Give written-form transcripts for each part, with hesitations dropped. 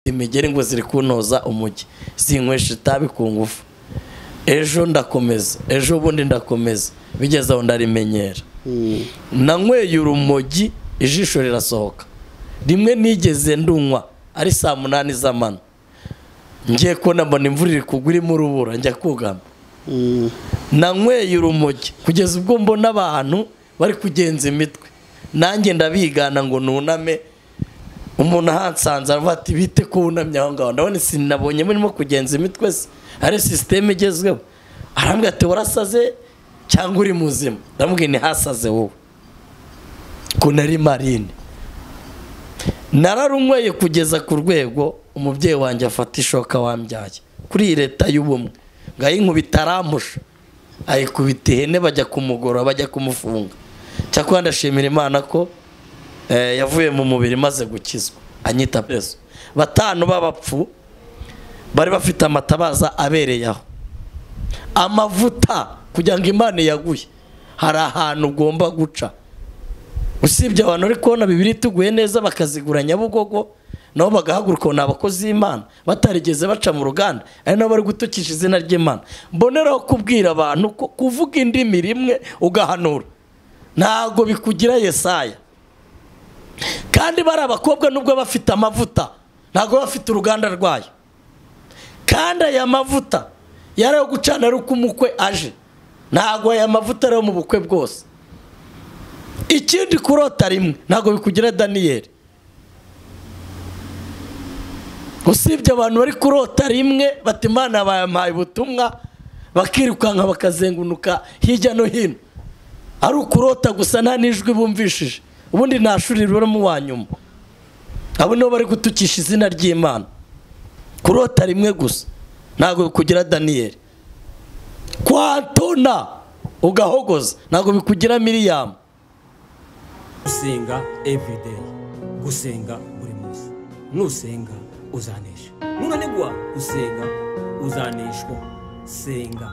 Imigeri ngo ziri kuntoza umujyi, zinywesha itabi ku ngufu. Ejo ndakomeza, ejo bundi ndakomeza, bigeze aho ndarimenyera. Nanyweye urumogi ijisho rirasohoka. Rimwe nigeze ndunywa ari saa 8 z'amanywa, ngiye kubona mbona imvura iri kugwa irimo urubura, njya kugama. Nanyweye urumogi kugeza ubwo mbona abantu bari kugenza imitwe, nanjye ndabigana ngo nuname. Umuntu ahansanze aravuga ati bite ko wunamye aho ngaho, ndabona sinabonye murimo kugenza imitwe se, ari sisiteme igezweho. Arambwira ati warasaze cyangwa uri muzima? Ndamubwira nti hasaze wowe, ko nari marine. Nararunyweye kugeza ku rwego umubyeyi wanjye afata ishoka wambyaye kuri iyi leta y'ubumwe, ngo ayinkubita arampusha, ayikubita ihene, bajya kumugora, bajya kumufunga. Cyakora ndashimira Imana ko yavuye mu mubiri maze gukizwa, anyita Yesu. 5 b'abapfu bari bafite amatabaza abereye aho, amavuta kugira ngo Imana yaguye. Hari ahantu ugomba guca. Usibye abantu uri kubona Bibiliya ituguye neza bakazigura Nyabugogo, nabo bagahaguruka ni abakozi b'Imana batarigeze baca mu ruganda, ari nabo bari gutukisha izina ry'Imana. Mboneraho kubwira abantu ko kuvuga indimi rimwe ugahanura ntago bikugira Yesaya. Kandi bari abakobwa nubwo bafite amavuta ntago bafite uruganda rwayo. Kandi aya mavuta yari ayo gucana ari uko umukwe aje, ntago aya mavuta ari ayo mu bukwe bwose. Ikindi kurota rimwe ntago bikugira Daniyeli. Usibye abantu bari kurota rimwe bati Imana bayampaye ubutumwa, bakirukanka bakazengunuka hirya no hino, ari ukurota gusa nta n'ijwi bumvishije. Ubundi nta shuri ribamo wa nyuma. Abo nibo bari gutukisha izina ry'Imana. Kurota rimwe gusa ntago bikugira Daniyeli. Kwantona ugahogoza ntago bikugira Miriyamu. Gusenga everyday, gusenga buri munsi. Nusenga uzanesha, nunanigwa gusenga uzaneshwa. Senga.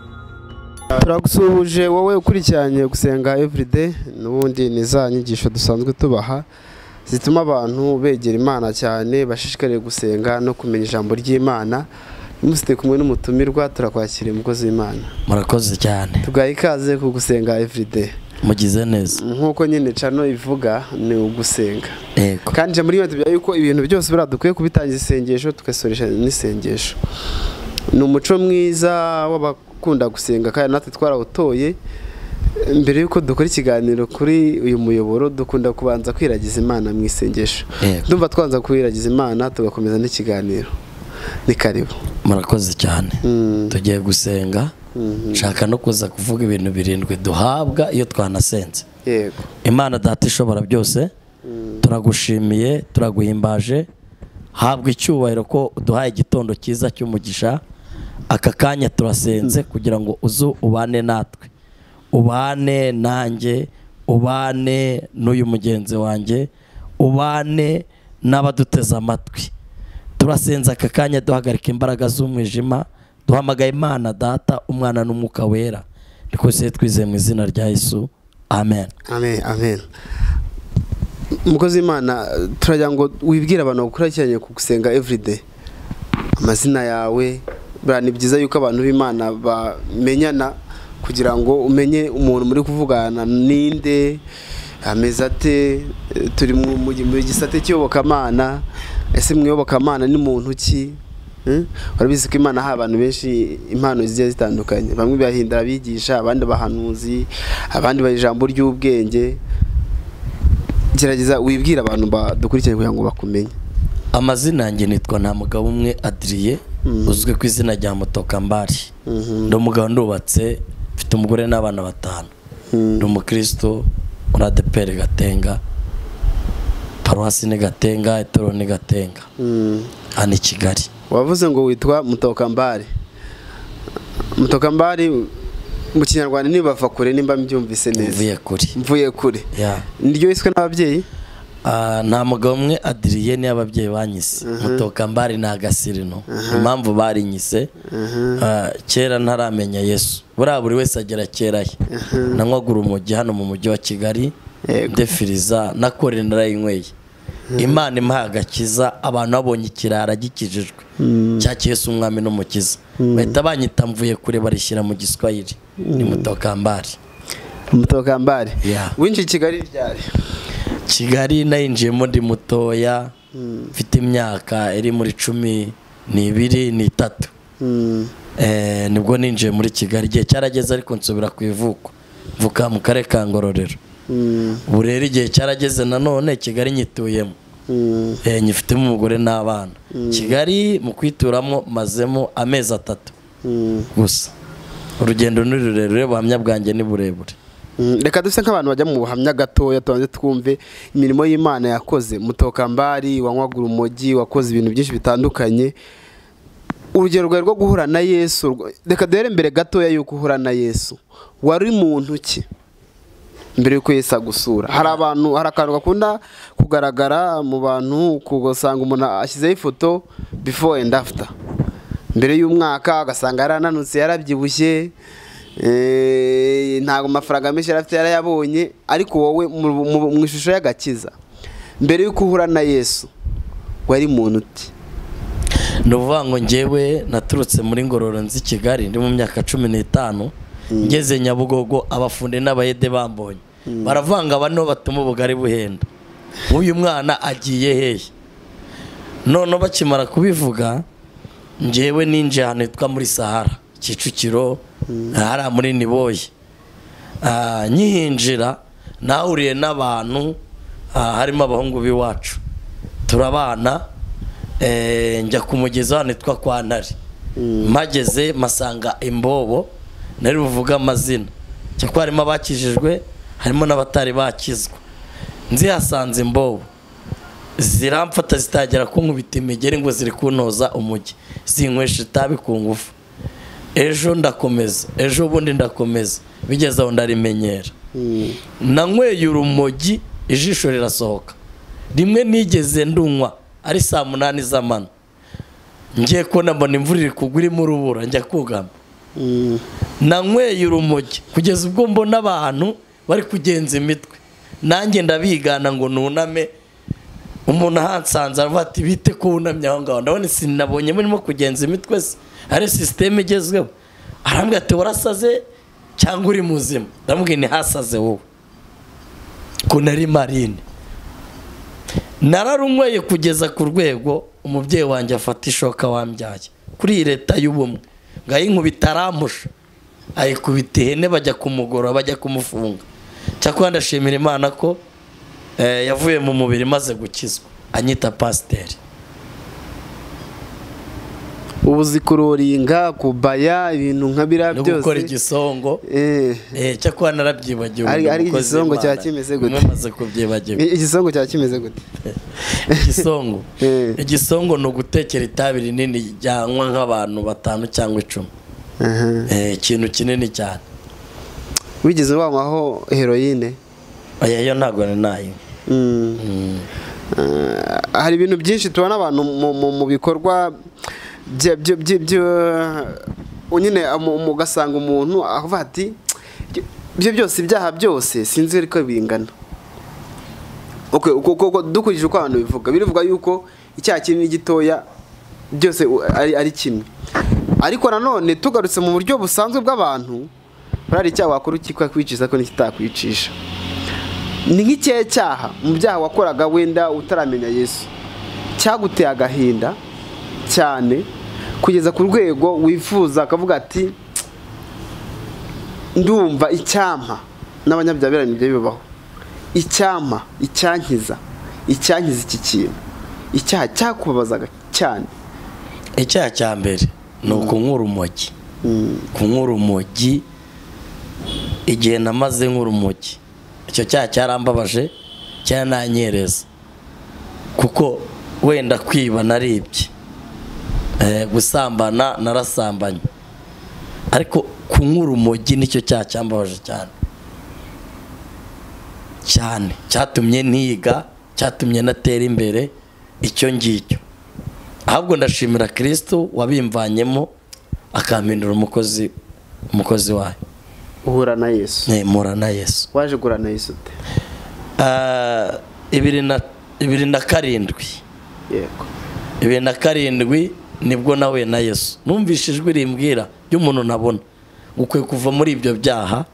Turagusuhuje wowe ukurikiranye gusenga everyday. N'ubundi ni za nyigisho dusanzwe tubaha zituma abantu begera Imana cyane, bashishikariye gusenga no kumenya ijambo ry'Imana. Umusite kumwe n'umutumirwa, turakwakira umukozi w'Imana. Murakoze cyane. Tugaye ikaze ku gusenga everyday. Mugize neza. Nkuko nyine cano ivuga ni ugusenga. Yego. Kandi muri iyo tubya yuko ibintu byose biradukwiye kubitangiza isengesho, tugasoresha n'isengesho. Ni umuco mwiza w'abakunda gusenga, kandi natwe twarawutoye. Mbere yuko dukora ikiganiro kuri uyu muyoboro dukunda kubanza kwiragiza Imana mu isengesho. Ndumva twanza kwiragiza Imana tugakomeza n'ikiganiro. Ni karibu. Murakoze cyane. Tugiye gusenga. Nshaka no kuza kuvuga ibintu 7 duhabwa iyo twanasenze. Yego. Imana Data ishobora byose, turagushimiye, turaguhimbaje. Habwa icyubahiro ko uduhaye igitondo cyiza cy'umugisha. Aka kanya turasenze kugira ngo uzu ubane natwe, ubane nanjye, ubane n'uyu mugenzi wanjye, ubane n'abaduteze amatwi. Turasenze aka kanya duhagarika imbaraga z'umwijima, duhamagaye Imana Data, Umwana n'Umwuka Wera. Niko twizeye mu izina rya Yesu. Amen. Amen, amen. Mukozi Imana, turagira ngo wibwire abantu bakurikiranye ku gusenga everyday amazina yawe. Ni byiza yuko abantu b'Imana bamenyana kugira ngo umenye umuntu muri kuvugana ninde, ameze ate, turi mu gisate cy'iyobokamana, ese mwiyobokamana ni muntu ki? Urabizi ko Imana ha abantu benshi impano zigiye zitandukanye, bamwe bahindura abigisha, abandi bahanuzi, abandi bayijambo ry'ubwenge. Gerageza wibwira abantu badukurikiranye kugira ngo bakumenye. Amazina yanjye nitwa Ntamugabo umwe Adrien, uzwi ku izina rya Mutokambari. Ndi umugabo ndubatse, mfite umugore n'abana 5. Ndi umukristo muri ADEPR Gatenga, paruwasi ni Gatenga, itorero ni Gatenga, hano i Kigali. Wavuze ngo witwa Mutokambari. Mutokambari mu Kinyarwanda ni bava kure, nimba mbyumvise neza. Mvuye kure. Mvuye kure. Yeah. Niryo wiswe n'ababyeyi? Nta mugabo umwe Adrien ni ababyeyi banyise. Mutokambari na Agasirino. Impamvu barinyise, kera ntaramenya Yesu. Buriya buri wese agera kera he. Nanywaga urumogi hano mu mujyi wa Kigali, ndefiriza nakore narayinyweye. Imana impaye agakiza, abantu babonye ikirara gikijijwe cya Yesu umwami n'umukiza, bahita banyita Mvuye Kure, barishyira mu Giswahili ni Mutokambari. Mutokambari. Yeah. Winjiye Kigali ryari? Kigali nayinjiyemo ndi mutoya, mfite imyaka iri muri 12 13. Nibwo ninjiye muri Kigali, igihe cyarageze ariko nsubira ku ivuko, mvuka mu karere ka Ngororero. Ubu rero igihe cyarageze nanone Kigali nyituyemo, nyifitemo umugore n'abana. Kigali mu kwituramo mazemo amezi 3 gusa. Urugendo ni rurerure, ubuhamya bwanjye ni burebure. Reka duse nk'abantu bajya mu buhamya gatoya, tubanze twumve imirimo y'Imana yakoze. Mutokambari wanywaga urumogi, wakoze ibintu byinshi bitandukanye. Urugero rwawe rwo guhura na Yesu, reka duhere mbere gatoya yuko uhura na Yesu, wari muntu ki mbere yuko Yesu agusura? Hari abantu, hari akantu gakunda kugaragara mu bantu, ugasanga umuntu ashyizeho ifoto before and after, mbere y'umwaka agasanga yarananutse, yarabyibushye, ntabwo amafaranga menshi yari afite yarayabonye. Ariko wowe mu ishusho y'agakiza, mbere yuko uhura na Yesu wari muntu ki? Ni ukuvuga ngo njyewe naturutse muri Ngororero nzi Kigali ndi mu myaka 15, ngeze Nyabugogo abafundi n'abayede bambonye baravanga, bano batuma ubugari buhenda, uyu mwana agiye hehe? None bakimara kubivuga, njyewe ninjiye ahantu hitwa muri Sahara Kicukiro, hariya muri Niboye. Nyihinjira nahuriye n'abantu, harimo abahungu b'iwacu turabana. Njya ku mugezi hano hitwa kwa Ntare, mpageze masanga imbobo, nari buvuga amazina cyakora harimo abakijijwe harimo n'abatari bakizwa. Nzihasanze imbobo ziramfata zitagera kunkubita imigeri ngo ziri kuntoza umujyi, zinywesha itabi ku ngufu. Ejo ndakomeza, ejo bundi ndakomeza, bigeze aho ndarimenyera. Nanyweye urumogi ijisho rirasohoka. Rimwe nigeze ndunywa ari saa 8 z'amanywa, ngiye kubona mbona imvura iri kugwa irimo urubura, njya kugama. Nanyweye urumogi kugeza ubwo mbona abantu bari kugenza imitwe, nanjye ndabigana ngo nuname. Umuntu ahansanze aravuga ati bite ko wunamye aho ngaho? Ndabona sinabonye murimo kugenza imitwe se, ari sisiteme igezweho. Arambwira ati warasaze cyangwa uri muzima? Ndamubwira nti hasaze wowe, ko nari marine. Nararunyweye kugeza ku rwego umubyeyi wanjye afata ishoka wambyaye kuri iyi leta y'ubumwe, ngo ayinkubita arampusha, ayikubita ihene, bajya kumugorora, bajya kumufunga. Cyakora ndashimira Imana ko yavuye mu mubiri maze gukizwa, anyita pasiteri. Ubu zikuroringa kubaya ibintu nka biriya no byose, gukora igisongo. Cyakora narabyibagiwe. Ari igisongo cya kimeze gute? Maze kubyibagirwa. Igisongo cya kimeze gute? Igisongo. Igisongo ni ugutekera itabi rinini ryanywa nk'abantu 5 cyangwa 10. Ikintu kinini cyane. Wigeze wanywaho heroine? Oya, yo ntabwo ni nayo. Hari ibintu byinshi tubona abantu mu bikorwa nyine, ugasanga umuntu avuga ati ibyo byose, ibyaha byose sinzi ariko bingana. Dukurikije uko abantu bivuga, birivuga yuko icyaha kinini gitoya byose ari kimwe. Ariko nanone tugarutse mu buryo busanzwe bw'abantu, hari icyaha wakora ukikwicisha ko n'ikitakwicisha. Ni nk'ikihe cyaha mu byaha wakoraga wenda utaramenya Yesu cyaguteye agahinda cyane kugeza ku rwego wifuza akavuga ati ndumva icyampa n'abanyabyaha ibyo bibaho, icyampa icyankiza, icyankiza iki kintu, icyaha cyakubabazaga cyane? Icyaha cya mbere ni ukunywa urumogi. Kunywa urumogi, igihe namaze nk'urumogi, icyo cyaha cyarambabaje, cyarananyereza, kuko wenda kwiba naribye, gusambana narasambanye, ariko kunywa urumogi nicyo cyaha cyambabaje cyane cyane, cyatumye ntiga, cyatumye natera imbere icyo ngicyo. Ahubwo ndashimira Kristo wabimvanyemo akampindura umukozi wayo. Uhura na Yesu. Mpura na Yesu. Waje guhura na Yesu ute? 2007. Yego. 2007 nibwo nawe na Yesu numvise ijwi rimbwira ry'umuntu nabona ukwiye kuva muri ibyo byaha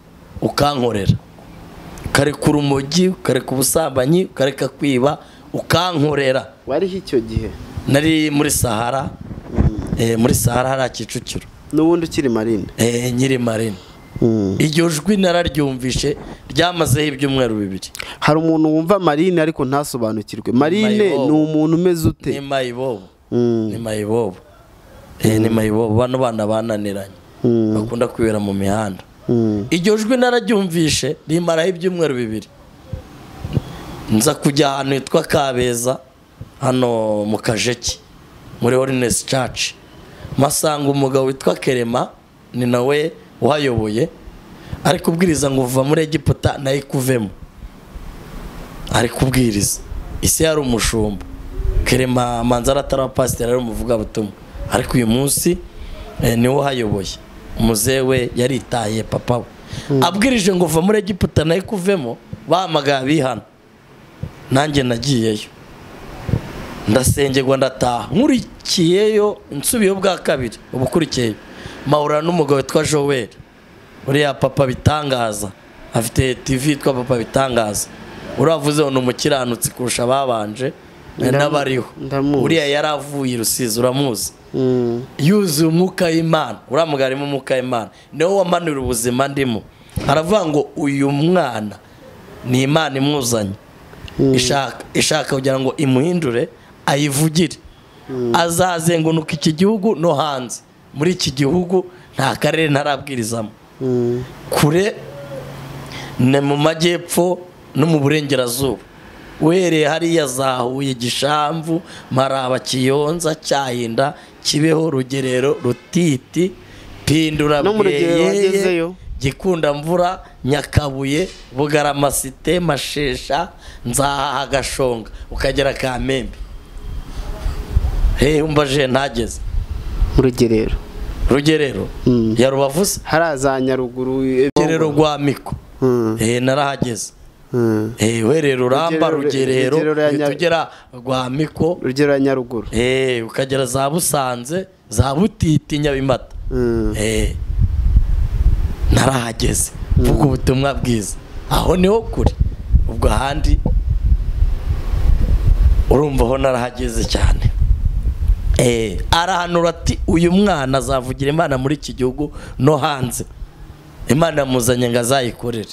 ukankorera, ukareka urumogi, ukareka ubusambanyi, ukareka kwiba, ukankorera. Wariho icyo gihe? Nari muri Sahara. Muri Sahara hari Kicukiro. N'ubundi ukiri marine? Nkiri marine. Iryo jwi nararyumvishe ryamazeho ibyumweru 2. Hari umuntu wumva marine ariko ntasobanukirwe. Marine ni umuntu umeze ute? Ni mayibobo. Ni mayibobo. Ni mayibobo bano bana bananiranye bakunda kwibera mu mihanda. Iryo jwi nararyumvishe rimaraho ibyumweru 2. Nza kujya ahantu hitwa Kabeza hano mu Kajeki muri Holiness Church, masanga umugabo witwa Kerema, ni nawe uhayoboye, ari kubwiriza ngo uva muri Egiputa nayo ikuvemo. Ari kubwiriza isi yari umushumba. Kerema manzara atari pasiteri, ari umuvugabutumwa, ariko uyu munsi niwe uhayoboye. Umuzewe we yaritaye papa we. Abwirije ngo uva muri Egiputa nayo ikuvemo, bahamagaye abihana. Nanjye nagiyeyo ndasengerwa ndataha. Nkurikiyeyo nsubiyeyo bwa kabiri, ubukurikiyeyo mahura n'umugabo witwa Joel, uriya papa bitangaza, afite TV yitwa Papa Bitangaza. Uravuze ngo ni umukiranutsi kurusha ababanje n'abariho. Uriya yaravuye i Rusizi, uramuzi, yuzuye umwuka w'Imana. Uriya mugabo arimo umwuka w'Imana, niwe wamanura ubuzima ndimo. Aravuga ngo uyu mwana ni Imana imuzanye, ishaka kugira ngo imuhindure ayivugire, azazengunuka iki gihugu no hanze. Muri iki gihugu nta karere ntarabwirizamo, kure ni mu majyepfo no mu burengerazuba, uhereye hariya za Huye, Gishamvu, Maraba, Kiyonza, Cyahinda, Kibeho, Rugerero, Rutiti, Pindura, Bweyeye, Gikundamvura, Nyakabuye, Bugarama Cité, Mashesha, Nzahaha, Gashonga, ukagera Kamembe. Umbaje ntageze Rugerero. Rugerero ya Rubavu se? Haraza Nyaruguru, Rugerero rwa Miko. Narahageze. Uhereye Ruramba, Rugerero, tugera rwa Miko, Rugerero ya Nyaruguru. Ukagera za Busanze, za Butiti, Nyabimata. Narahageze mvuga ubutumwa bwiza. Aho niho kure. Ubwo ahandi urumva ho narahageze cyane. Arahanura ati uyu mwana azavugira Imana muri iki gihugu no hanze. Imana yamuzanye ngo azayikorere.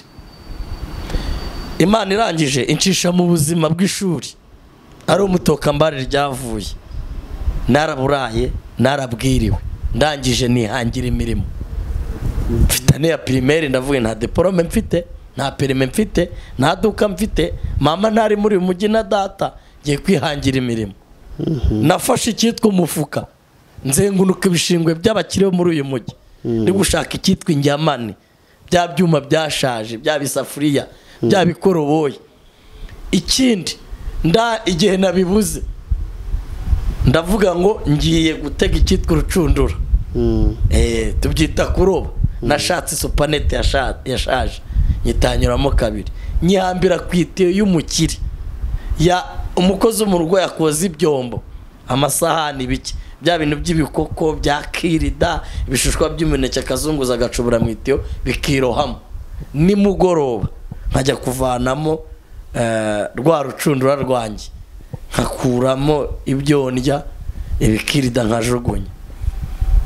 Imana irangije incisha mu buzima bw'ishuri, ari umutokambari ryavuye. Naraburaye, narabwiriwe, ndangije nihangira imirimo. Mfite ya primaire, ndavuga nta diplome mfite, nta perime mfite, nta duka mfite, mama ntari muri uyu mujyi na data, ngiye kwihangira imirimo. Nafashe icyitwa umufuka, nzengunuka ibishingwe by'abakire bo muri uyu mujyi, ndi gushaka icyitwa injyamani, bya byuma byashaje, bya bisafuriya, bya bikoroboyi. Ikindi nda igihe nabibuze ndavuga ngo ngiye gutega icyitwa urucundura. Tubyita kuroba. Nashatse supanete yashaje, nyitanyuramo kabiri, nyihambira ku itiyo y'umukire ya umukozi mu rugo yakoze ibyombo, amasahani, biki bya bintu by'ibikoko bya kirida, ibishushwa by'imineke akazunguza agacubura mu itiyo bikirohamo. Nimugoroba nkajya kuvanamo rwa rucundura rwanjye, nkakuramo ibyo ndya, ibikirida nkajugunya.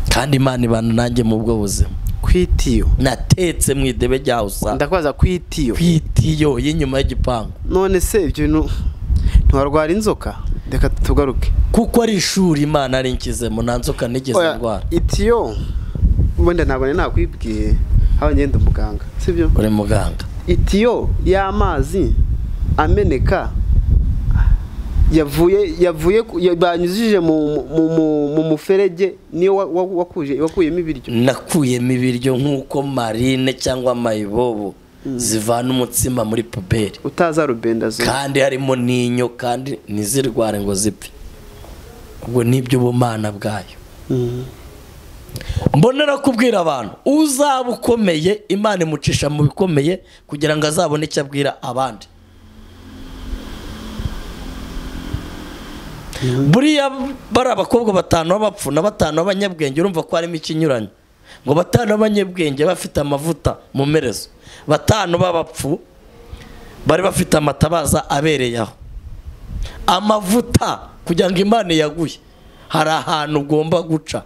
Kandi Imana ibana nanjye mu bwo buzima. Kwitiyo natetse mu idebe rya usa. Ndakwaza kwitiyo. Kwitiyo y'inyuma y'igipangu. None se ibyo bintu ntiwarwara inzoka? Reka tugaruke. Kuko ari ishuri Imana ari nkizemo, nta nzoka nigeze ndwara. Itiyo wenda ntabone nakwibwiye, haba ngenda muganga, sibyo? Uri muganga. Itiyo y'amazi ameneka yavuye banyuzije mu muferege, niyo wakuyemo ibiryo. Nakuyemo ibiryo nkuko marine cyangwa mayibobo zivana umutsima muri puberi, utaza rubenda zo, kandi harimo n'inyo, kandi ntizirware ngo zipfe. Ubwo nibyo ubumana bwayo. Mbonera kubwira abantu uzaba ukomeye, Imana imucisha mu bikomeye kugira ngo azabone icyo abwira abandi. Buriya bari abakobwa batanu b'abapfu na batanu b'abanyabwenge, urumva ko harimo ikinyuranyo. Ngo batanu b'abanyabwenge bafite amavuta mu merezo, batanu b'abapfu bari bafite amatabaza abereye aho. Amavuta kugira ngo Imana yaguye hari ahantu ugomba guca.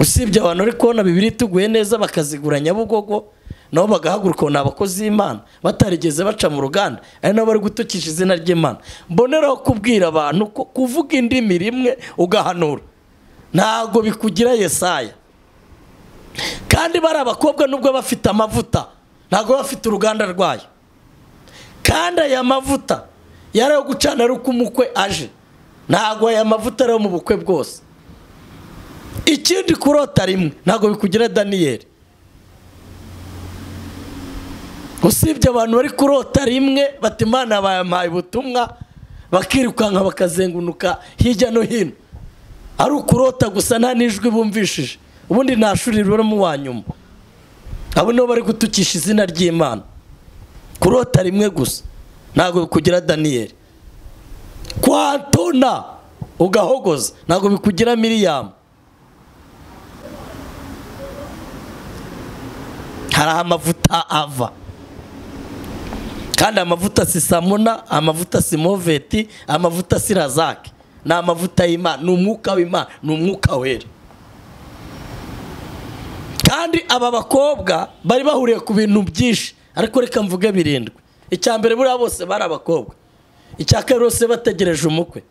Usibye abantu uri kubona bibiri tuguye neza bakazigura Nyabugogo, nabo bagahaguruka ni abakozi b'Imana batarigeze baca mu ruganda, ari nabo bari gutukisha izina ry'Imana. Mboneraho kubwira abantu ko kuvuga indimi rimwe ugahanura ntago bikugira Yesaya. Kandi bari abakobwa nubwo bafite amavuta ntago bafite uruganda rwayo. Kandi aya mavuta yari ayo gucana ari uko umukwe aje, ntago aya mavuta ari ayo mu bukwe bwose. Ikindi kurota rimwe ntago bikugira Daniyeli. Usibye abantu bari kurota rimwe bati Imana bayampaye ubutumwa, bakirukanka bakazengunuka hirya no hino, ari ukurota gusa nta n'ijwi bumvishije. Ubundi nta shuri rurimo wa nyuma. Abo nibo bari gutukisha izina ry'Imana. Kurota rimwe gusa ntago bikugira Daniyeli. Kwantona ugahogoza ntago bikugira Miriyamu. Hari amavuta ava. Kandi amavuta si samuna, amavuta si moveti, amavuta si razake. Ni amavuta y'Imana, ni umwuka w'Imana, ni umwuka wera. Kandi aba bakobwa bari bahuriye ku bintu byinshi, ariko reka mvuge birindwi. Icya mbere buriya bose bari abakobwa. Icya kabiri bose bategereje umukwe.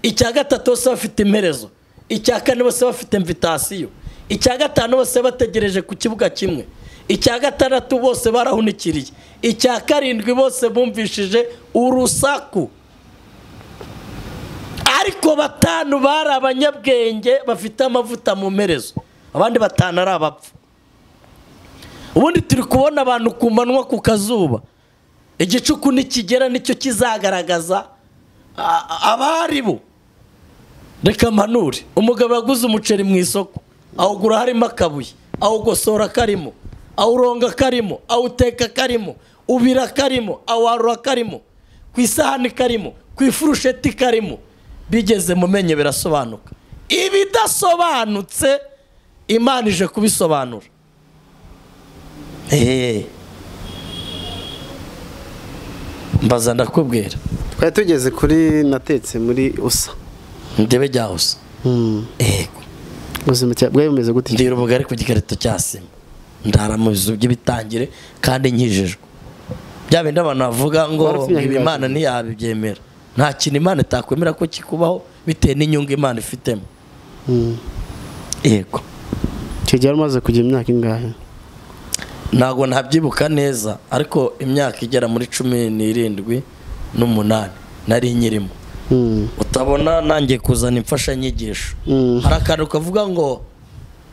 Icya gatatu bose bafite imperezo. Icya kane bose bafite invitasiyo. Icya gatanu bose bategereje ku kibuga kimwe. Icya gatandatu bose barahunikiriye. Icya karindwi bose bumvishije urusaku. Ariko batanu bari abanyabwenge bafite amavuta mu mperezo, abandi batanu ari abapfu. Ubundi turi kubona abantu ku manywa ku kazuba, igicuku nikigera nicyo kizagaragaza abari bo. Reka mpanure, umugabo yaguze umuceri mu isoko, awugura harimo akabuye, awugosora karimo, awuronga karimo, awuteka karimo, ubira karimo, awarura karimo, ku isahani karimo, ku ifurusheti karimo. Bigeze mu menyo birasobanuka. Ibidasobanutse Imana ije kubisobanura. Mbaza ndakubwira. Twari tugeze kuri natetse muri usa. Ndebe jya usa. Ego. Ubuzima bwawe bumeze gute? Ndira ubugari ku gikarito cya sima. Ndara mu bizu by'ibitangire kandi nkijijwe. Bya bindi abantu bavuga ngo Imana ntiyabibyemera. Nta kintu Imana itakwemera ko kikubaho bitewe n'inyungu Imana ifitemo. Yego. Icyo umaze kugira imyaka ingahe? Ntabwo ntabyibuka neza, ariko imyaka igera muri 17 n'umunani nari nkirimo. Utabona nanjye kuzana imfashanyigisho. Hari akantu kavuga ngo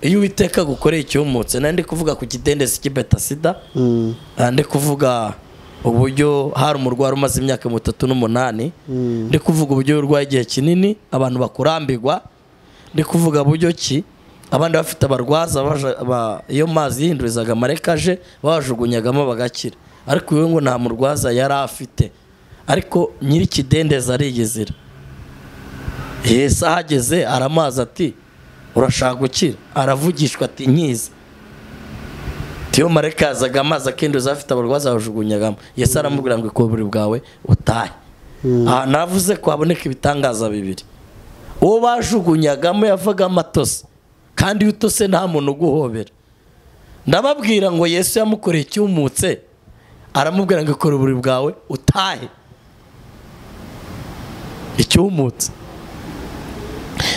iyo Uwiteka gukoreye icyumutse, nari ndi kuvuga ku kidendezi cy'Betasida, ndi kuvuga uburyo hari umurwara umaze imyaka 38, ndi kuvuga uburyo urwaye igihe kinini abantu bakurambirwa, ndi kuvuga uburyo ki abandi bafite abarwaza iyo mazi yihindurizaga amarekaje bajugunyagamo bagakira, ariko uyu ngo nta murwaza yari afite, ariko nyiri kidendezi ariyizira. Yesu ahageze aramaza ati urashaka gukira? Aravugishwa ati nkiza. Tiyo mareka yazaga amazi akinduza afite abarwaza bajugunyagamo. Yesu aramubwira ngo ikoburi bwawe utahe. Aha navuze ko haboneka ibitangaza bibiri. Uwo bajugunyagamo yavaga amatose, kandi iyo utose nta muntu uguhobera. Ndababwira ngo Yesu yamukoreye icyumutse, aramubwira ngo ikora uburiri bwawe utahe. Icyumutse.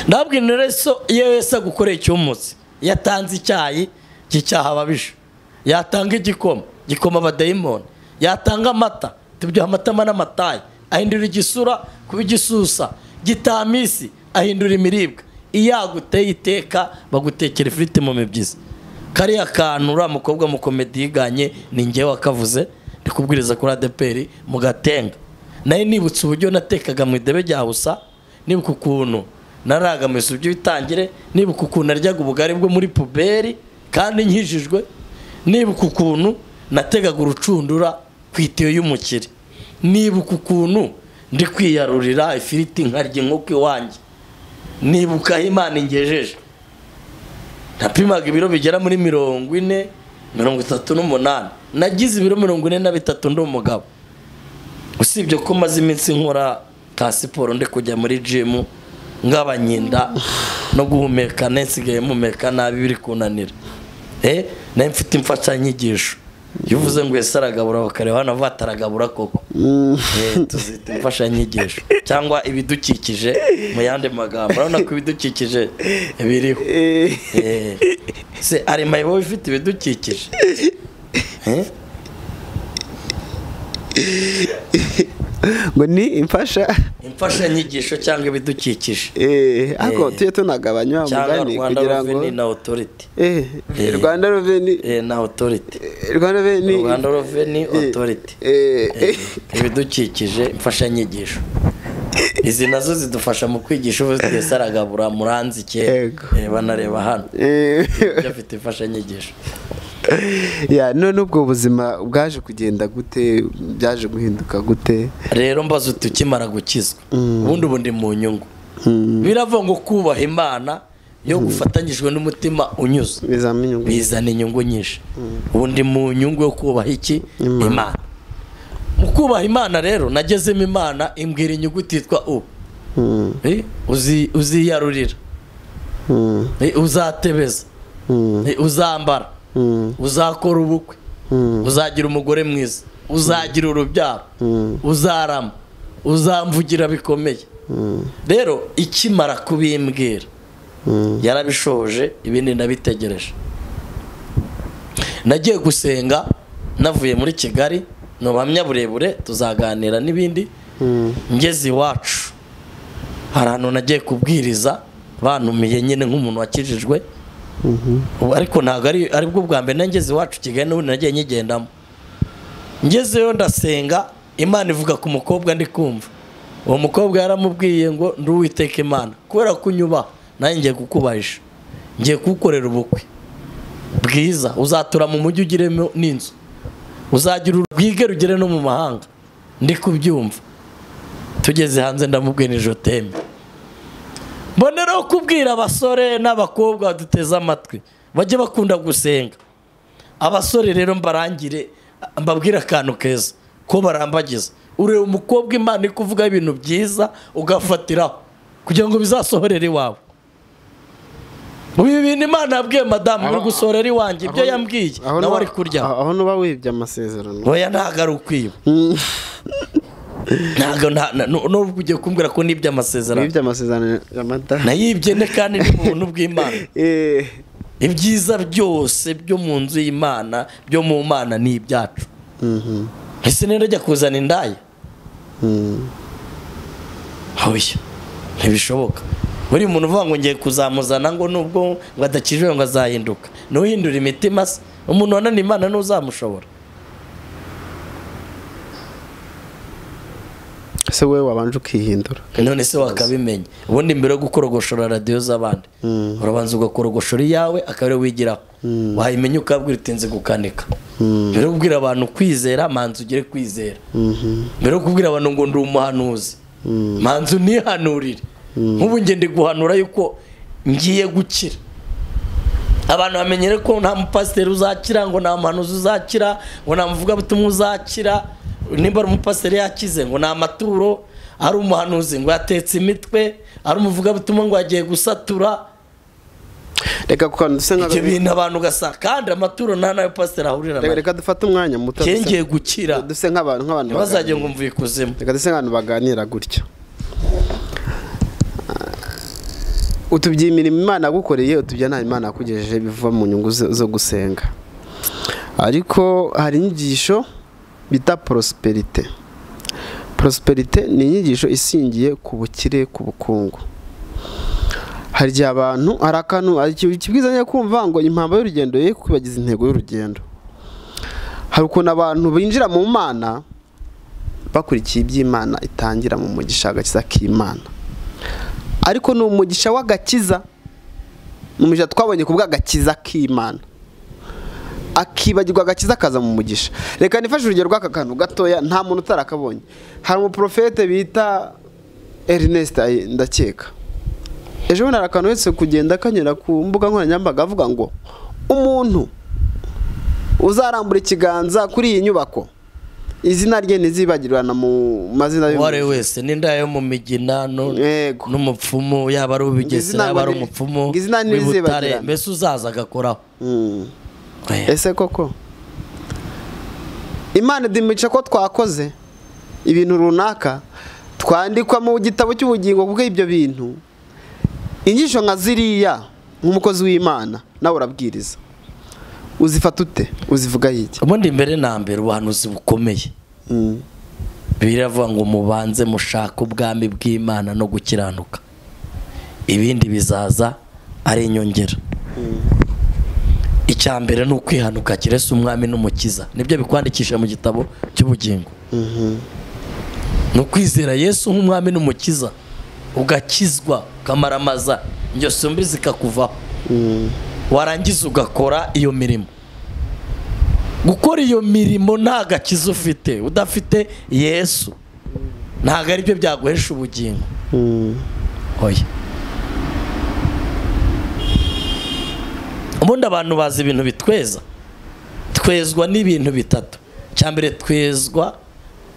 Ndababwira rero iyo Yesu agukoreye icyumutse, yatanze icyayi cy'icyaha ababisha, yatanga igikoma gikoma abadayimoni, yatanga amata tubyo amatama n'amatayi, ahindura igisura kuba igisusa, gitamisi ahindura imiribwa. Iyo aguteye iteka bagutekera ifiriti mu mibyizi. Kariya kantu uriya mukobwa mu komedi yiganye ni njyewe wakavuze, ndi kubwiriza kuri ADEPR mu Gatenga. Nayo nibutse uburyo natekaga mu idebe rya Busa, nibuka ukuntu naraga mu bisu by'ibitangire, nibuka ukuntu naryaga ubugari bwo muri puberi kandi nkijijwe, nibuka ukuntu nategaga urucundura ku itiyo y'umukire, nibuka ukuntu Ndi kwiyarurira ifiriti nkarya inkoko iwanjye, nibuka Imana ingejeje. Napimaga ibiro bigera muri 40, 38. Nagize ibiro 43 ndi umugabo. Usibye ko maze iminsi nkora ka siporo, ndi kujya muri gym ngabanyinda no guhumeka, nsigaye mpumeka nabi biri kunanira. Nari mfite imfashanyigisho. Iyo uvuze ngo ese aragabura bakareba hano bataragabura koko. Tuzita imfashanyigisho cyangwa ibidukikije mu yandi magambo. Urabona ko ibidukikije biriho. Se ari mayibo ifite ibidukikije. Ngo ni imfashanyigisho cyangwa ibidukikije. Ariko tujye tunagabanywa mugani kugira ngo Rwanda Revenue na Authority. Rwanda Revenue na Authority. Rwanda Revenue Authority. Ibidukikije, imfashanyigisho. Izi nazo zidufasha mu kwigisha ubu twese aragabura muranzike banareba hano. Byafite imfashanyigisho. Ya none ubwo buzima bwaje kugenda gute, byaje guhinduka gute? Rero mbaza uti ukimara gukizwa ubundi ubundi mu nyungu. Biravuga ngo kubaha Imana yo gufatanyijwe n'umutima unyuze bizana inyungu nyinshi. Ubundi mu nyungu yo kubaha iki? Imana. Mu kubaha Imana rero nagezemo Imana imbwira inyuguti yitwa U. Uziyarurira, uzatebeza, uzambara, uzakora ubukwe, uzagira umugore mwiza, uzagira urubyaro, uzarama, uzamvugira bikomeye. Rero ikimara kubimbwira yarabishoje, ibindi ndabitegereje. Nagiye gusenga navuye muri Kigali, n'ubuhamya burebure tuzaganira n'ibindi. Ngeze iwacu hari ahantu nagiye kubwiriza, bantumiye nyine nk'umuntu wakijijwe. Ariko ntabwo ari bwo bwa mbere nangeze iwacu Kigali, n'ubundi nagiye nyigendamo. Ngezeyo ndasenga, Imana ivuga ku mukobwa ndi kumva. Uwo mukobwa yaramubwiye ngo ndi Uwiteka Imana, kubera kunyuba nanjye ngiye kukubahisha, ngiye kugukorera ubukwe bwiza, uzatura mu mujyi ugiremo n'inzu, uzagira urwige rugere no mu mahanga. Ndi kubyumva. Tugeze hanze ndamubwiye ni joteme. Mboneraho kubwira abasore n'abakobwa duteze amatwi bajye bakunda gusenga. Abasore rero mbarangire mbabwira akantu keza ko barambagiza. Ureba umukobwa Imana ikuvuga ibintu byiza ugafatiraho kugira ngo bizasohorere iwawe. Ubu bintu Imana yabwiye madamu uri gusorera iwanjye, ibyo yambwiye nawe ari kurya. Aho nuba wibye amasezerano. Oya ntago ari ukwiba. Ntago nubwo ugiye kumbwira ko nibye amasezerano. Nibye amasezerano ya madamu. Nayibye ne kandi ni mu buntu bw'Imana. Ibyiza byose byo mu nzu y'Imana, byo mu Mana ni ibyacu. Ese nero ajya kuzana indaya? Oya ntibishoboka. Buri muntu uvuga ngo ngiye kuzamuzana ngo nubwo ngo adakijwe ngo azahinduka, nuhindura imitima se umuntu wananiye Imana ntuzamushobora. Ese wowe wabanje ukihindura? None se wakabimenya. Ubundi mbere yo gukorogoshora radiyo z'abandi urabanza ugakorogoshora iyawe akaba ariyo wigiraho. Wayimenya ukabwira uti nzi gukanika. Mbere yo kubwira abantu kwizera, manza ugere kwizera. Mbere yo kubwira abantu ngo ndi umuhanuzi, manza unihanurire. Nk'ubu nge ndi guhanura yuko ngiye gukira. Abantu bamenyere ko nta mupasiteri uzakira, ngo nta muhanuzi uzakira, ngo nta muvugabutumwa uzakira. Nimba ari umupasiteri yakize ngo nta maturo, ari umuhanuzi ngo yatetse imitwe, ari umuvugabutumwa ngo agiye gusatura. Reka kuko ibyo bintu abantu gasa kandi amaturo nta nayo pasiteri ahurira nayo. Reka dufate umwanya muto ngiye gukira, duse nk'abantu bazagiye ngo mvuye ikuzimu. Reka duse nk'abantu baganira gutya. Utubye imirimo Imana yagukoreye, utubye nta Imana yakugejeje biva mu nyungu zo gusenga. Ariko hari inyigisho bita prosperite. Prosperite ni inyigisho isingiye ku bukire, ku bukungu. Hari igihe abantu hari akantu ikibwizanya kumva ngo impamba y'urugendo ye kwibagiza intego y'urugendo. Hari ukuntu abantu binjira mu Mana bakurikiye iby'Imana itangira mu mugisha agakiza k'Imana. Ariko ni umugisha w'agakiza, umugisha twabonye ku bw'agakiza k'Imana. Akibagirwa agakiza kaza mu mugisha. Reka nifashe urugero rw'aka kantu gatoya nta muntu utarakabonye. Hari umuprofete bita Ernest ndakeka. Ejo bundi akantu wese kugenda kanyura ku mbuga nkoranyambaga avuga ngo umuntu uzarambura ikiganza kuri iyi nyubako izina rye ntizibagirana mu mazina y'uwo wese n'inda yo mu migina n'umupfumu yaba ari ubigesera yaba ari umupfumu w'Ibutare mbese uzaza agakoraho. Ese koko Imana idimica ko twakoze ibintu runaka twandikwa mu gitabo cy'ubugingo kuko ibyo bintu inyigisho nka ziriya nk'umukozi w'Imana nawe urabwiriza uzifata ute uzivuga yiki? Ubundi mbere na mbere ubuhanuzi bukomeye biravuga ngo mubanze mushaka ubwami bw'Imana no gukiranuka, ibindi bizaza ari inyongera. Icya mbere ni ukwihanuka kirese umwami n'umukiza, nibyo bikwandikisha mu gitabo cy'ubugingo. Ni ukwizera Yesu nk'umwami n'umukiza ugakizwa ukamaramaza ingeso mbi zikakuvaho, warangiza ugakora iyo mirimo. Gukora iyo mirimo nta gakiza ufite, udafite Yesu ntabwo ari byo byaguhesha ubugingo. Oya, ubundi abantu bazi ibintu bitweza. Twezwa n'ibintu bitatu. Icya mbere twezwa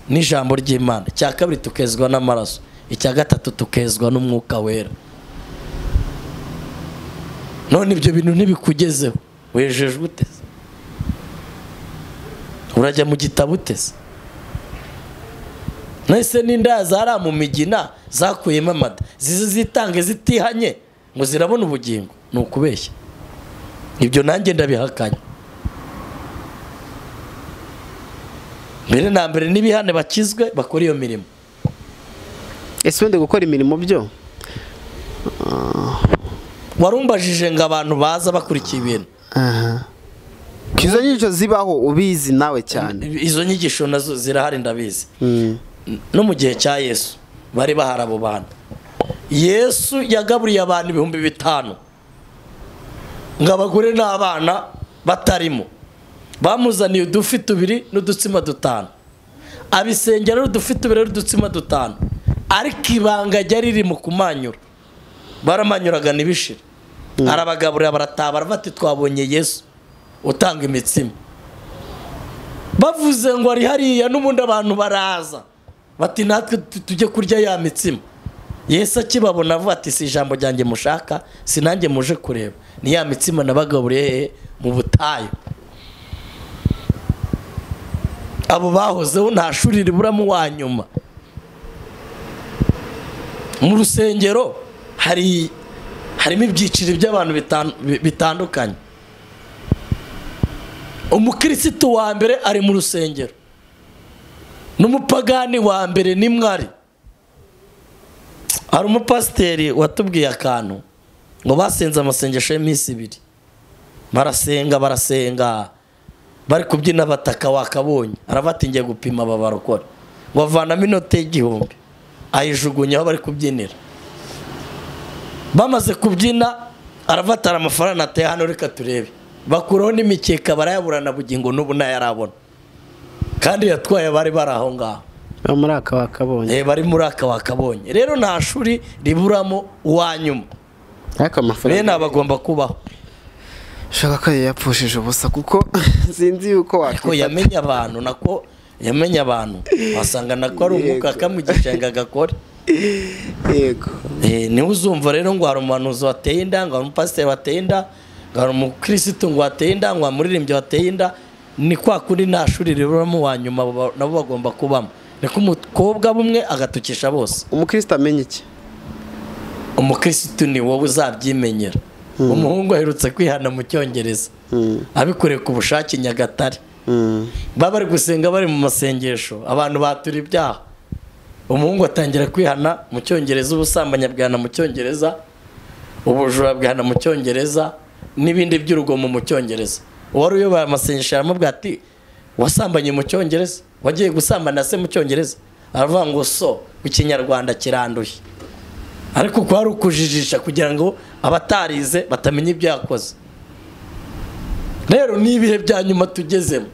n'ijambo ry'Imana, icya kabiri tukezwa n'amaraso, icya gatatu tukezwa n'umwuka wera. None ibyo bintu ntibikugezeho, wejejwe uteze? Urajya mu gitabo uteze? Nese n'inda zara mu migina zakuyemo amada zize zitange zitihanye ngo zirabona ubugingo, ni ukubeshya. Ibyo nanjye ndabihakanye. Mbere na mbere n'ibihane bakizwe bakora iyo mirimo. Ese wende gukora imirimo byo warumbajije ngo abantu baza bakurikiye ibintu. Izo nyigisho zibaho ubizi nawe cyane. Izo nyigisho nazo zirahari ndabizi. No mu gihe cya Yesu bari bahari abo bantu. Yesu yagaburiye abantu 5000 ngo abagore n'abana batarimo. Bamuzaniye udufi tubiri n'udutsima dutanu. Abisengera udufi tubiri n'udutsima dutanu. Ariko ibanga ryari riri mu kumanyura. Baramanyuraga nibishira. Arabagaburira baratabara bati twabonye Yesu utanga imitsima. Bavuze ngo ari hariya n'ubundi abantu baraza bati natwe tujye kurya ya mitsima. Yesu akibabona avuga ati si ijambo ryanjye mushaka, si nanjye muje kureba, ni ya mitsima nabagaburiye mu butayu. Abo bahozeho nta shuri riburamo wa nyuma. Mu rusengero harimo ibyiciro by'abantu bitandukanye. Umukristo wa mbere ari mu rusengero, n'umupagani wa mbere ni mwari. Hari umupasiteri watubwiye akantu ngo basenze amasengesho y'iminsi ibiri, barasenga barasenga bari kubyina bataka wakabonye, arabati ngiye gupima aba barokora, ngo avanamo inote y'1000 ayijugunya aho bari kubyinira. Bamaze kubyina aravatara amafaranga ateye hano reka turebe, bakuraho n'imikeka barayaburana bugingo n'ubu ntayarabona, kandi yatwaye abari bari aho ngaho muri aka wakabonye. Bari muri aka wakabonye. Rero nta shuri riburamo uwa nyuma, bene abagomba kubaho. Shaka ko yapfushije ubusa kuko sinzi yuko wakifata. Yamenye abantu nako yamenye abantu wasanga nako ari umwuka kamugisha ngo agakore. Yego. Niwe uzumva rero ngo hari umuhanuzi wateye inda, ngo hari umupasiteri wateye inda, ngo hari umukirisitu ngo wateye inda, ngo umuririmbyi wateye inda. Ni kwa kundi nta shuri riburamo uwa nyuma, nabo bagomba kubamo. Niko umukobwa bumwe agatukisha bose. Umukristo amenye iki? Umukristo ni wowe uzabyimenyera. Umuhungu aherutse kwihana mu Cyongereza, abikoreye ku bushake Nyagatare. Baba bari gusenga bari mu masengesho, abantu batura ibyaha. Umuhungu atangira kwihana mu Cyongereza, ubusambanyi bwihana mu Cyongereza, ubujura bwihana mu Cyongereza, n'ibindi by'urugomo mu Cyongereza. Uwari uyoboye amasengesho aramubwira ati wasambanye mu Cyongereza, wagiye gusambana se mu Cyongereza? Aravuga ngo so ku Kinyarwanda kiranduye. Ariko ko ari ukujijisha kugira ngo abatarize batamenya ibyo yakoze. Rero ni ibihe bya nyuma tugezemo.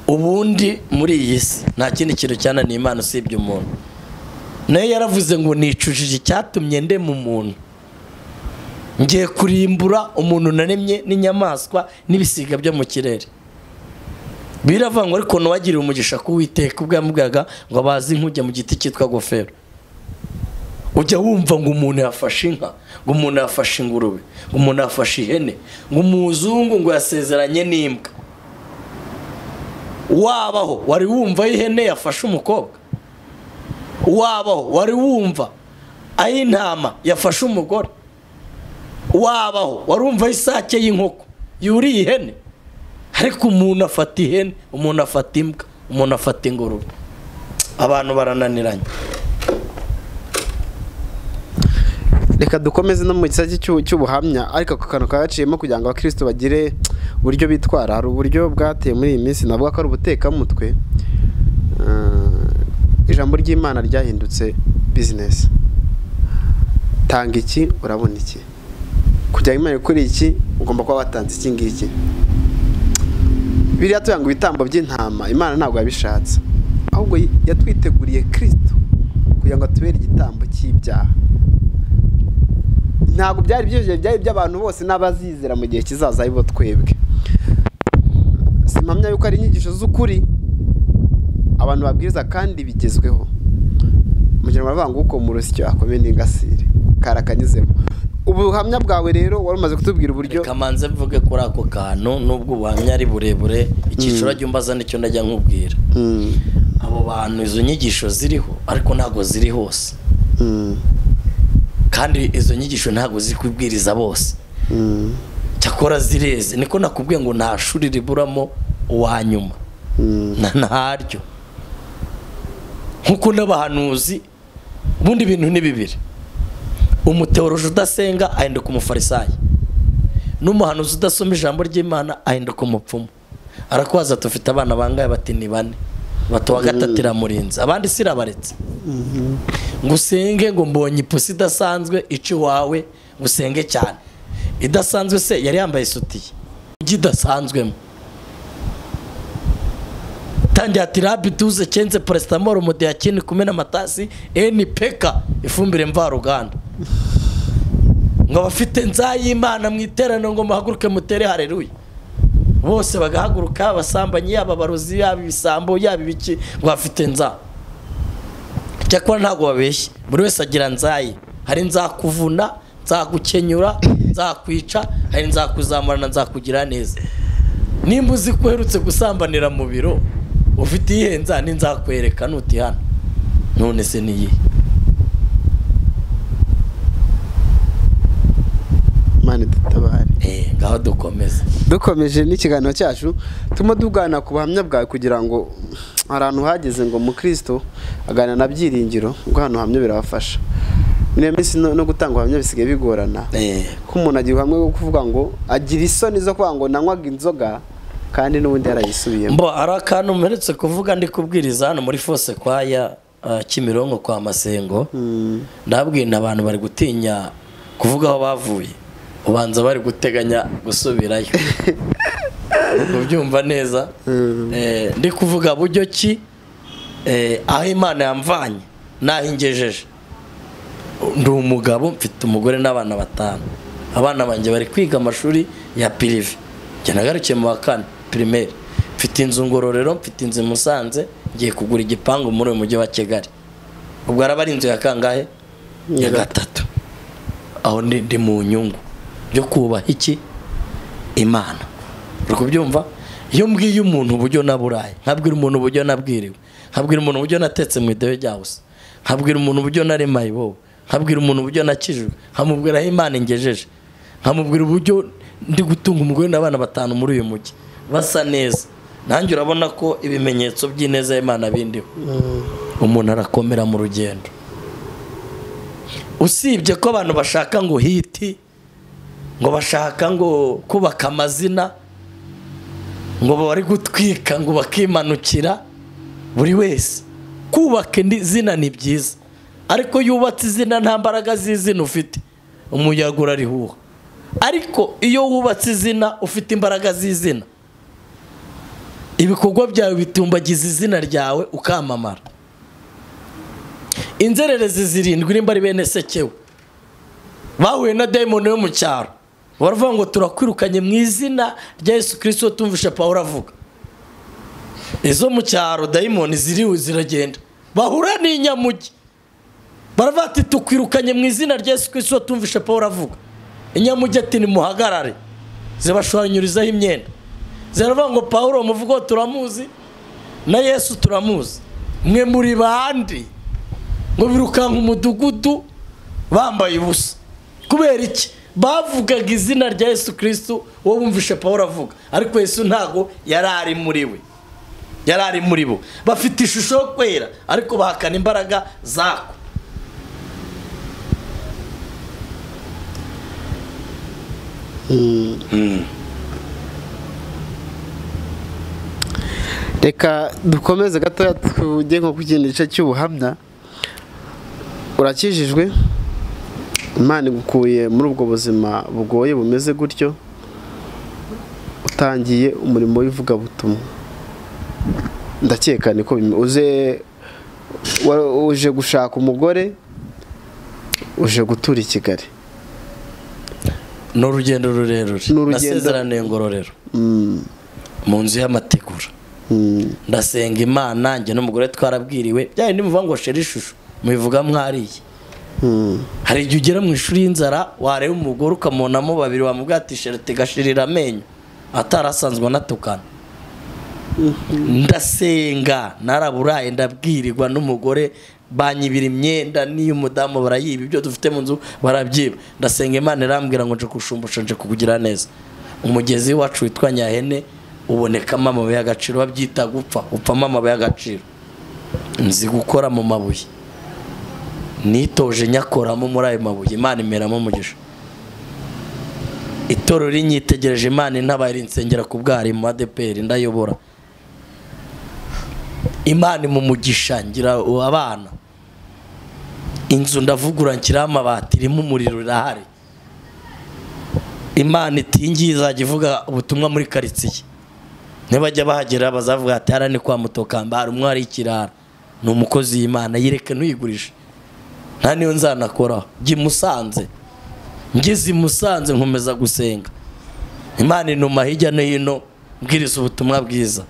Ubundi muri iyi si nta kindi kintu cyananiye Imana usibye umuntu. Nayo yaravuze ngo nicujije icyatumye ndema umuntu, ngiye kurimbura umuntu naremye n'inyamaswa n'ibisiga byo mu kirere. Biravuga ngo ariko nuwagiriye umugisha ku Uwiteka ubwo yamubwiraga ngo abaze inkujya mu giti cyitwa gofero. Ujya wumva ngo umuntu yafashe inka, ngo umuntu yafashe ingurube, ngo umuntu yafashe ihene, ngo umuzungu ngo yasezeranye n'imbwa. Wabaho wari wumva ihene yafashe umukobwa? Wabaho wari wumva ay'intama yafashe umugore? Wabaho wari wumva isake y'inkoko yuriye ihene? Ariko umuntu afata ihene, umuntu afata imbwa, umuntu afata ingurube. Abantu barananiranye. Reka dukomeze no mu gisate cy'ubuhamya, ariko ako kantu kagaciyemo kugira ngo abakristo bagire uburyo bitwara. Hari uburyo bwateye muri iyi minsi navuga ko ari ubutekamutwe. Ijambo ry'Imana ryahindutse business. Tanga iki urabona iki, kugira Imana ikore iki ugomba kuba watanze iki ngiki. Biriya tuyanga ibitambo by'intama, Imana ntabwo yabishatse, ahubwo yatwiteguriye Kristo kugira ngo atubere igitambo cy'ibyaha. Ntabwo byari byije, byari by'abantu bose n'abazizera mu gihe kizaza aribo twebwe. Simpamya yuko ari inyigisho z'ukuri abantu babwiriza kandi bigezweho. Mu gihe baravuga ngo uko mu rusyo akomeye n'ingasire karakanyuzemo. Ubuhamya bwawe rero wari umaze kutubwira uburyo. Reka manze mvuge kuri ako kantu, nubwo ubuhamya ari burebure, icyiciro jya nicyo ndajya nkubwira. Abo bantu izo nyigisho ziriho ariko ntago ziri hose. Kandi izo nyigisho ntago ziri kubwiriza bose. Cyakora zireze, niko nakubwiye ngo nta shuri riburamo uwa nyuma. Ntaryo. Nkuko n'abahanuzi ubundi ibintu ni bibiri. Umuteoroje udasenga ahinduka umufarisayo, n'umuhanuzi udasoma ijambo ry'Imana ahinduka umupfumu. Arakwaza tufite abana bangaye bati ni bane, bati wa gatatu iramurinze, abandi sirabaretse. Ngo usenge ngo mbonye ipusi idasanzwe ica iwawe, ngo usenge cyane. Idasanzwe se yari yambaye isutiye idasanzwemo. Tangira ati rabiduze kenze paracetamol umudeyakini kumena amatasi NPK ifumbire mvaruganda. Ngo abafite nzayimana mu iteraniro ngo muhaguruke mutere haleluya. Bose bagahaguruka, abasambanyi yaba barozi yaba ibisambo yaba ibiki, ngo afite nza. Cyakora ntago babeshye, buri wese agira nzayi. Hari nzakuvuna, nzagukenyura, nzakwica, hari nzakuzamurana, nzakugira neza. Nimba uzi ko uherutse gusambanira mu biro ufite iyihe nza, ninzakwereka nutihana. None se niyi Imana dutabare. Ngaho dukomeze. Dukomeje n'ikiganiro cyacu turimo tugana ku buhamya bwawe kugira ngo ahantu hageze ngo mukristo aganira na byiringiro, ngo hano hamwe birabafasha. Muri minsi no gutanga ubuhamya bisigaye bigorana. Ko umuntu agira ubuhamya bwo kuvuga ngo agira isoni zo kuvuga ngo nanywaga inzoga kandi n'ubundi yarayisubiyemo. Mbo ari akantu mperetse kuvuga ndi kubwiriza hano muri Fose Kwaya Kimironko kwa Masengo. Ndabwira abantu bari gutinya kuvuga aho bavuye, ubanza bari guteganya gusubirayo. Ubyumva neza? Ndi kuvuga buryo ki aho Imana yamvanye naho ingejeje. Ndi umugabo mfite umugore n'abana batanu. Abana banjye bari kwiga amashuri ya prive. Njye nagarukiye mu wa kane primaire. Mfite inzu Ngororero, mfite inzu i Musanze, ngiye kugura igipangu muri uyu mujyi wa Kigali. Ubwo araba ari inzu ya kangahe? Ya gatatu. Aho ndi mu nyungu byo kubaha iki? Imana. Uri kubyumva? Iyo mbwiye umuntu uburyo naburaye, nkabwira umuntu uburyo nabwiriwe, nkabwira umuntu uburyo natetse mu idebe rya usa, nkabwira umuntu uburyo naremaye wowe, nkabwira umuntu uburyo nakijwe, nkamubwira aho Imana ingejeje, nkamubwira uburyo ndi gutunga umugore n'abana batanu muri uyu mujyi basa neza. Nanjye urabona ko ibimenyetso by'ineza y'Imana bindiho. Umuntu arakomera mu rugendo. Usibye ko abantu bashaka ngo hiti, ngo bashaka ngo kubaka amazina, ngo bari gutwika ngo bakimanukira buri wese. Kubaka izina ni byiza, Ariko yubatse izina nta mbaraga z'izina ufite, umuyaga urarihuha. Ariko iyo wubatse izina ufite imbaraga z'izina, ibikorwa byawe bitumbagiza izina ryawe ukamamara. Inzererezi zirindwi nimba ari bene Sekewe bahuye na dayimoni yo mu cyaro, baravuga ngo turakwirukanye mu izina rya Yesu Kristo tumvishe Pawulo avuga. Izo mu cyaro dayimoni ziriwe ziragenda, bahura n'inyamugi baravuga ati tukwirukanye mu izina rya Yesu Kristo tumvishe Pawulo avuga. Inyamugi ati nimuhagarare, zibashwanyurizaho imyenda, ziravuga ngo Pawulo muvugo turamuzi na Yesu turamuzi, mwe muri bandi? Ngo birukanka umudugudu bambaye ubusa. Kubera iki? Bavugaga izina rya Yesu Kristo uwo bumvishe Pawulo avuga, ariko Yesu ntago yari ari muri we, yari ari muri bo. Bafite ishusho yo kwera ariko bahakana imbaraga zako. Reka dukomeze gatoya tujye nko ku kindi gice cy'ubuhamya. Urakijijwe, Imana igukuye muri ubwo buzima bugoye bumeze gutyo, utangiye umurimo w'ivugabutumwa. Ndakeka niko uze uje gushaka umugore, uje gutura i Kigali. Ni urugendo rurerure. Nasezeraniye Ngororero mu nzu y'amategura. Ndasenga Imana njye n'umugore twarabwiriwe, bya bindi muvuga ngo shera ishusho mubivuga mwariye. Hari igihe ugera mu ishuri y'inzara wareba umugore ukamonamo babiri wamubwira ati sherete gashirira amenyo, atarasanzwe anatukana. Ndasenga naraburaye, ndabwirirwa n'umugore banyibira imyenda n'iyo umudamu barayiba, ibyo dufite mu nzu barabyiba. Ndasenga Imana irambwira ngo nje kushumbusha, nje kukugira neza. Umugezi wacu witwa Nyahene ubonekamo amabuye y'agaciro, babyita gupfa, upfamo amabuye y'agaciro. Nzi gukora mu mabuye, nitoje nyakoramo muri ayo mabuye, Imana imeramo umugisha. Itorero rinyitegereje, Imana intabaye rinsengera ku bwarimu ADPR ndayobora. Imana mu mugisha ngira abana, inzu ndavugura nshyiraho amabati irimo umuriro irahari. Imana iti izajya ivuga ubutumwa muri karitsiye, nibajya bahagera bazavuga ati hara ni kwa Mutokambari, umwe ari ikirara ni umukozi w'Imana, yireke ntuyigurishe, nta niyo nzanakoraho. Njye Musanze, ngeze i Musanze nkomeza gusenga, Imana inuma hirya no hino mbwiriza ubutumwa bwiza.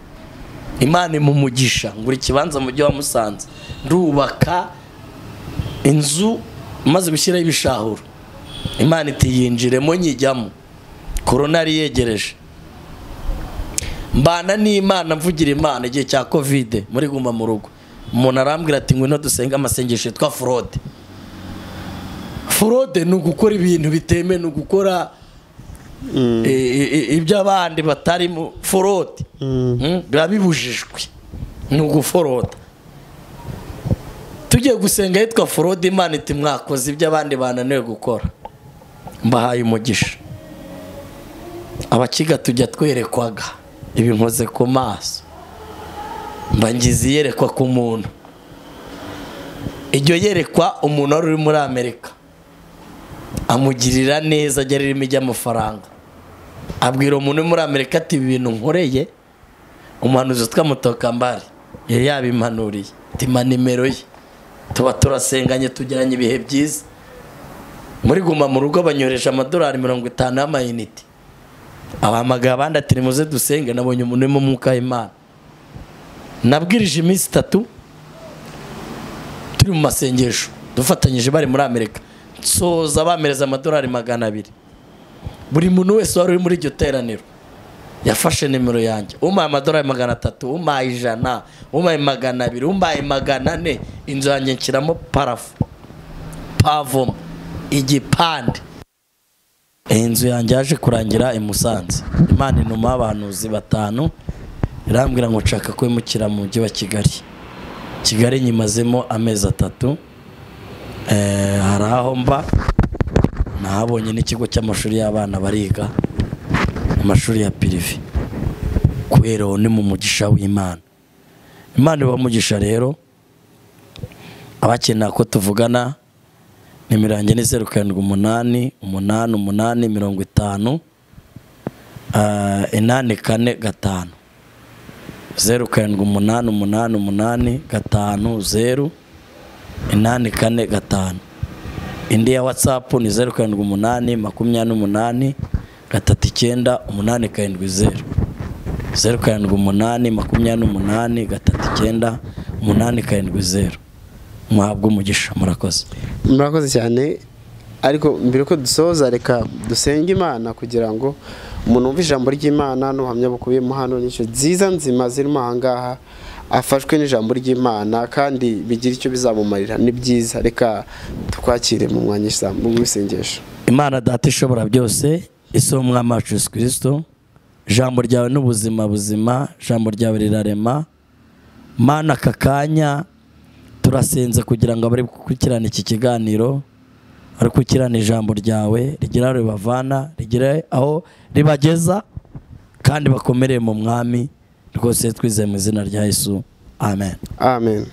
Imana imumugisha ngura ikibanza mu mujyi wa Musanze, ndubaka inzu maze gushyiraho ibishahuro. Imana iti yinjiremo nyijyamo. Korona yari yegereje. Mbana n'Imana mvugira Imana igihe cya Covid muri guma mu rugo. Umuntu arambwira ati ngwino dusenga amasengesho yitwa fraude. Fraude ni ugukora ibintu bitemewe, ni ugukora ibyo abandi batarimo. Fraude biba bibujijwe, ni uguforoda. Tugiye gusenga yitwa fraude, Imana iti mwakoze ibyo abandi bananiwe gukora, mbahaye umugisha. Abakiga tujya twerekwaga ibi nkoze ku maso, mba ngize iyerekwa ku muntu. Iryo yerekwa umuntu wari uri muri Amerika amugirira neza, ajya ririmo ijy'amafaranga. Abwira umuntu uri muri Amerika ati ibi bintu nkoreye umuhanuzi witwa Mutokambari yari yabimpanuriye, ati mpa nimero ye. Tuba turasenganye tugiranye ibihe byiza. Muri guma mu rugo banyohereje amadolari 50 y'amayinite. Abahamagaye abandi ati nimuze dusenge, nabonye umuntu urimo umwuka w'Imana. Nabwirije iminsi 3 turi mu masengesho dufatanyije bari muri Amerika, nsoza bamereza amadolari 200. Buri muntu wese wari uri muri iryo teraniro yafashe nimero yanjye, umpaye amadolari 300, umpaye 100, umpaye 200, umpaye 400. Inzu yanjye nshyiramo parafu, pavoma, igipande. Inzu yanjye yaje kurangira i Musanze. Imana inuma abahanuzi 5 irambwira ngo nshaka kwimukira mu mujyi wa Kigali. Kigali nyimazemo amezi 3. Hari aho mba nahabonye n'ikigo cy'amashuri y'abana bariga amashuri ya pirive. Kubera ni mu mugisha w'Imana. Imana ibamugisha rero. Abakenera ko tuvugana, nimero yanjye ni 078 8 8 50 8 4 5, 0 7 8 8 8 5 0 8 4 5. Indi ya WhatsApp ni 0 7 8 28 3 9 8 7 0, 0 7 8 28 3 9 8 7 0. Muhabwe umugisha, murakoze. Murakoze cyane. Ariko mbere ko dusoza, reka dusenge Imana kugira ngo umuntu wumva ijambo ry'Imana n'ubuhamya bukubiyemo hano n'icyo nziza nzima zirimo aha ngaha afashwe n'ijambo ry'Imana kandi bigira icyo bizamumarira. Ni byiza, reka tukwakire mu mwanya w'isengesho. Imana Data ishobora byose, isi y'Umwami wacu Yesu Kristo, ijambo ryawe n'ubuzima buzima, ijambo ryawe rirarema. Mana, aka kanya turasenze kugira ngo abari gukurikirana iki kiganiro, bari gukurikirana ijambo ryawe rigira aho ribavana, rigire aho ribageza, kandi bakomereye mu Mwami. Rwose twizeye mu izina rya Yesu, amen. Amen.